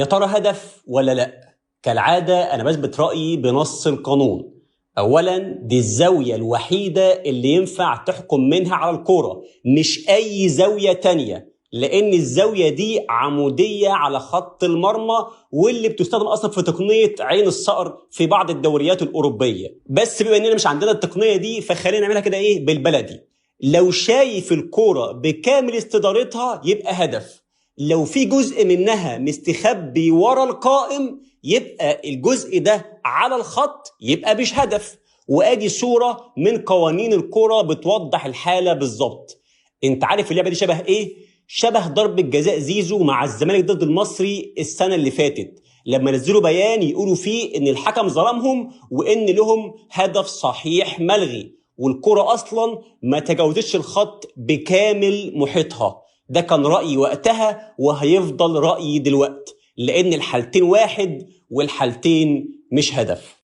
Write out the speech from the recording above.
يا ترى هدف ولا لا؟ كالعادة أنا بثبت رأيي بنص القانون. أولا، دي الزاوية الوحيدة اللي ينفع تحكم منها على الكورة، مش أي زاوية تانية، لأن الزاوية دي عمودية على خط المرمى، واللي بتستخدم أصلا في تقنية عين الصقر في بعض الدوريات الأوروبية. بس بما إننا مش عندنا التقنية دي، فخلينا نعملها كده إيه بالبلدي. لو شايف الكورة بكامل استدارتها يبقى هدف، لو في جزء منها مستخبي ورا القائم يبقى الجزء ده على الخط يبقى مش هدف. وادي صورة من قوانين الكرة بتوضح الحالة بالظبط. انت عارف اللعبة دي شبه ايه؟ شبه ضربة جزاء زيزو مع الزمالك ضد المصري السنة اللي فاتت، لما نزلوا بيان يقولوا فيه ان الحكم ظلمهم وان لهم هدف صحيح ملغي، والكرة اصلا ما تجاوزتش الخط بكامل محيطها. ده كان رأيي وقتها وهيفضل رأيي دلوقتي، لأن الحالتين واحد والحالتين مش هدف.